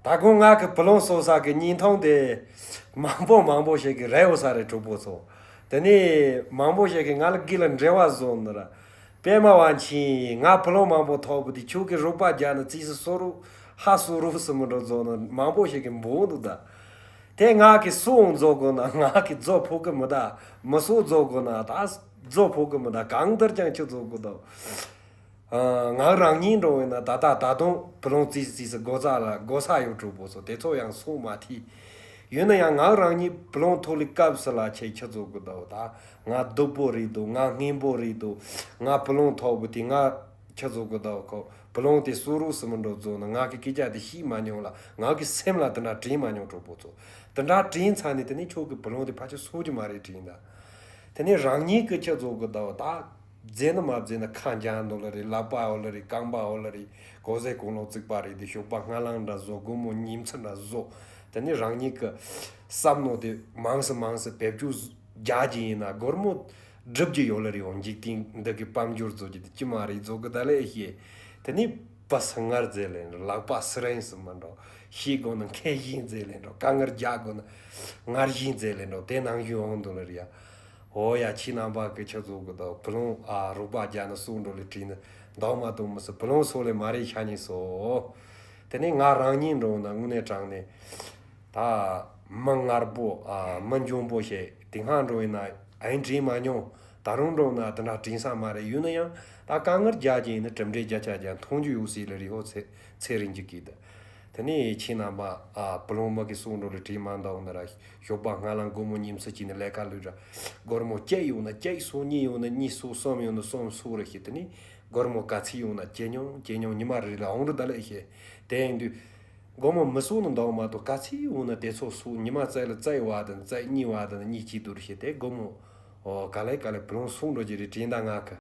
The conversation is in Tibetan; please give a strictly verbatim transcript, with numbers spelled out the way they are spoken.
ད་དགོང་ང་གི་བུ་ལོན་གསོ་ས་གི་བརྙན་ཐུང་དེ་མང་པོ་མང་པོ་ཞིག་གིས་རེ་བ་ས་རེད། གྲོགས་པོ་ཚོ། དེ་ནས་མང་པོ་ཞིག་གིས་ང་ལ་སྒེར་ལ་འབྲེལ་བ་བཟོས་ནི་ར། པདྨ་དབང་ཆེན། ང་བུ་ལོན་མང་པོ་ཐོབ་པ་དེ་ཁྱོད་ཀྱིས་རོགས་པ་རྒྱག་ན་རྩིས་སུ་གསོག་རོགས། ཧ་གསོག་རོགས་ཟེར་མི་འདྲ་བཟོས་ནི་མང་པོ་ཞིག་གིས་འབོད་འདུག་ད། དེ་ང་གིས་སུའང་རྫོགས་དགོས་ན། ང་གིས་རྫོགས་ཕོད་ཀྱི་མི་གདའ། མི་སུ་རྫོགས་དགོས་ན་ད་རྫོགས་ཕོད་ཀྱི་མི་གདའ། གང་ལྟར་ཀྱང་ཁྱོད་རྫོགས་དགོས་ད། ཨ། ང་རང་ཉིད་འགྲོ་བས་ན་ད་ལྟ་ད་དུང་བུ་ལོན་རྩིས་རྩིས་སུ་སྒོ་རྩ་ལ་སྒོ་ས་ཡོད། གྲོགས་པོ་ཚོ། དེ་ཚོ་ཡང་སོང་མ་ཐིག། ཡོད་ན་ཡང་ང་རང་ཉིད་བུ་ལོན་ཐོག་ལས་སྐབས་སུ་ལ་ཆེ་ཁྱི་ཚོ་གི་ད། ད་ང་སྡུག་པོ་རེད་དོ། ང་ངན་པོ་རེད་དོ། ང་བུ་ལོན་ཐོབ་པ་དེ་ང་ཁྱི་ཚོ་གི་ད། ཁོ་བུ་ལོན་དེ་གསོག་རོགས་ཟེར་མི་འདྲ་བཟོས་ན་ང་གི་སྐད་ཆ་དེ་ཤེས་མ་མྱོང་ལ། ང་གི་སེམས་ལ་དེ་འདྲ་དྲན་མ་མྱོང་། གྲོགས་པོ་ཚོ། དེ་འདྲ་དྲན་ཚར་ནས་དེ་ནས་ཁྱོད་ཀྱི་བུ་ལོན་དེ་ཕལ་ཆེར་གསོག་རྒྱུ་མ་རེད་དྲན་ད། དེ་ནས་རང་ཉིད་ཀྱི་ཁྱི་ཚོ་གི་ད། ད་བརྫེས་ན་མ་བརྫེས་ན་ཁ་འཇམ་འདུག་ལ་རེད། ལག་པ་འོ་ལ་རེད། རྐང་པ་འོ་ལ་རེད། གོ་ཟས་གོང་ལོག་བརྩིགས་པ་རེད། དེ་ཞོགས་པ་སྔ་ལངས་འདྲ་བཟོ། དགོང་མོ་ཉིན་མཚན་འདྲ་བཟོ། དེ་ནས་རང་ཉིད་ཀྱི་བསམ་མནོ་དེ་མང་སུ་མང་སུ་བེད་སྤྱོད་རྒྱག་གི་ཡིན་ན་སྒོར་མོ་སྒྲུབ་ཀྱི་ཡོད་ལ་རེད། འོ། འཇིག་རྟེན་འདི་གི་དཔལ་འབྱོར་བཟོ་རྒྱུ་དེ་ཅི་མ་རེད། བཟོ་གི་ད་ལས་ཤེས། དེ་ནས་པ་སི་ངར་རྫས་ལེན་འགྲོ། ལག་པ་སི་རན་སི་མ་འགྲོ། ཤེས་དགོས་ན་མཁས་ཤིང་རྫས་ལེན་འགྲོ། དཀའ་ངལ་རྒྱག་དགོས་ན་ངར་ཤིང་རྫས་ལེན་འགྲོ། དེ་ནང་བཞིན་འོང་འདུག་ལ་རེད་ཡ། འོ་ཡ། ཁྱེད་རྣམ་པ་གི་ཁྱི་ཚོ་གི་ད་བུ་ལོན། ཨ། རོགས་པ་རྒྱག་ན་སུ་འགྲོ་ལས་དྲིས་ནི་འདང་མ་གཏོང་མི་སྲིད། བུ་ལོན་སོགས་ལས་མ་རེད་ཤ་ཉེ་སོ། དེ་ནས་ང་རང་ཉིད་འགྲོ་ན་དངོས་གནས་དྲང་གནས། ད་མི་ངར་པོ། ཨ། མི་འཇོན་པོ་ཞིག་དེ་སྔ་འགྲོ་ཡིན་ན་ཨེ་དྲན་མ་མྱོང་། ད་རུང་འགྲོ་ན་དེ་འདྲ་དྲན་ས་མ་རེད། ཡོད་ན་ཡང་ད་དཀའ་ངལ་རྒྱག་གི་ཡིན་ན་གྲུབ་འབྲས་བརྒྱ་ཆ་བརྒྱ་མཐོང་རྒྱུ་ཡོད་སྲིད་ལ་རེད། ཧོ། ཚེ་ཚེ་རིང་གི་སྐད་དུ། དེ་ནས་ཁྱེད་རྣམ་པ། ཨ། བུ་ལོན་མི་གི་སུ་འགྲོ་ལ་དྲན་མ་འདང་ན་ར། ཞོགས་པ་སྔ་ལངས་དགོང་མོ་ཉིན་མཚན་བྱས་ནས་ལས་ཀ་ལས་ར། སྒོར་མོ་གཅིག་ཡོད་ན་གཅིག་གསོག། གཉིས་ཡོད་ན་གཉིས་གསོག། གསུམ་ཡོད་ན་གསུམ་གསོག་ར་ཤེས། དེ་ནས་སྒོར་མོ་ག་ཚད་ཡོད་ན་ཇེ་ཉུང་ཇེ་ཉུང་ཉི་མ་རེ་རེ་ལ་འོང་རུ་ད་ལས་ཤེས། དེ་ཡིན་དུས་སྒོར་མོ་མི་གསོག་ན་འདང་མ་གཏོགས་ག་ཚད་ཡོད་ན་དེ་ཚོ་གསོག། ཉི་མ་རྩེ་ལ་རྩེ་བ་དང་རྩེ་གཉིས་བ་དང་གཉིས་གཅིག་དུ་རུ་ཤེས། དེ་སྒོར་མོ། ཨོ། ག་ལེ་ག་ལེ་བུ་ལོན་སོང་འགྲོ་རྒྱུ་རེད་དྲན་ད་ང་གི།